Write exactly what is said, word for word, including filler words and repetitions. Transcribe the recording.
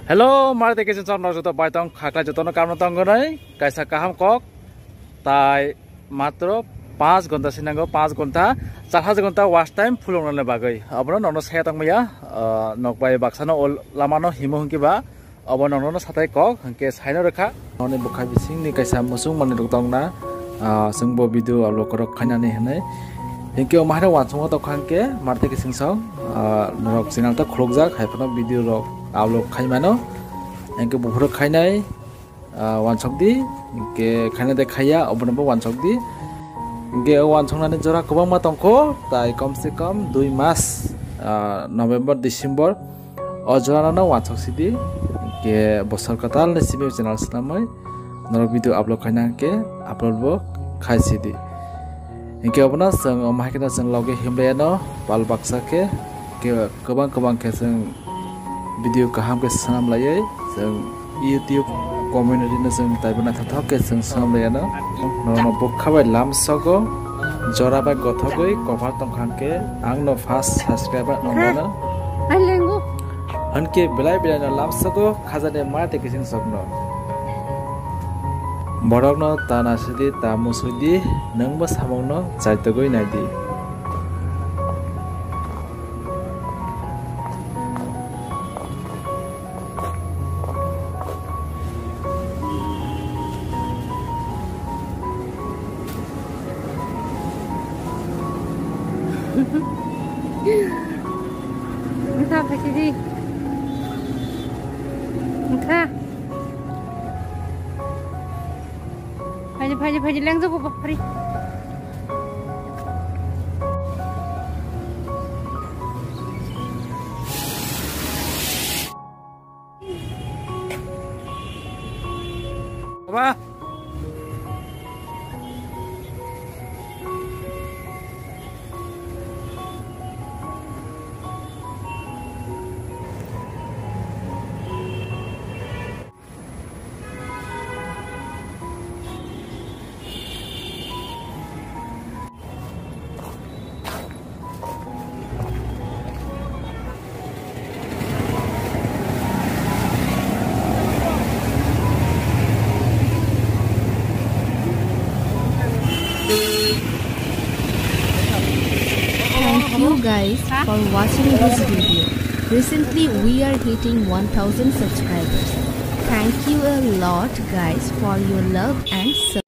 Hello, mari tei kisa chorno joto baitong khakla jotono kamno tonggonai kaisa kaham kok tai matro panch gonta sinango, panch gonta, char hajar gonta watch time phulongnani bagwi. Abono nono saya tongmaya, ah, nokbai baksano o lamano himo hwnkiba. Obo nokno satai kok hwnkhe saino rwkha. Noni bwkha bisingni kaisa muchung manwi rok tongna, ah, chwngbo video upload korok khainani hwnwi. Hinkhe omo haino wansukma tongkha hinkhe martwi kiching song, ah, norok channel ta khulukjak, hai phano video rok upload khaimano. Hinkhe buphuru khainai, ah, wansokdi, hinkhe khaina de khaiya, obonobo wansokdi. Hinkhe o wansoknani jora kwbangma tongkho, tai kom se kom dui mas, ah, November, December, o jorano no wansok sidi, hinkhe bosor kwtal ni simi channel swnamwi norok video upload khaina hinkhe upload bo khai sidi. Hinkhe obono chwng omo hai kheno chwng logi himlaiano pal baksa khe, khe kwbang kwbang khe chwng video kaham khe swnam laiwi chwng YouTube community no chwng taibo naithothok khe chwng swnam laiano. Norokno bwkha bai lamsogo jora bai gothogwi kophal tongkha hinkhe ang no first subscriber wngmano. Ai lengo. Hinkhe belai belai no lamsogo khajani ma tei kiching sokno. Borokno ta nasidi, ta musudi, nwngbo samungno chaitogwi naidi. Wngkha phaisidi. Wngkha. Phaidi, phaidi, phaidi, lengjago ba, phari. Baba. Thank you guys for watching this video. Recently we are hitting one thousand subscribers. Thank you a lot guys for your love and support.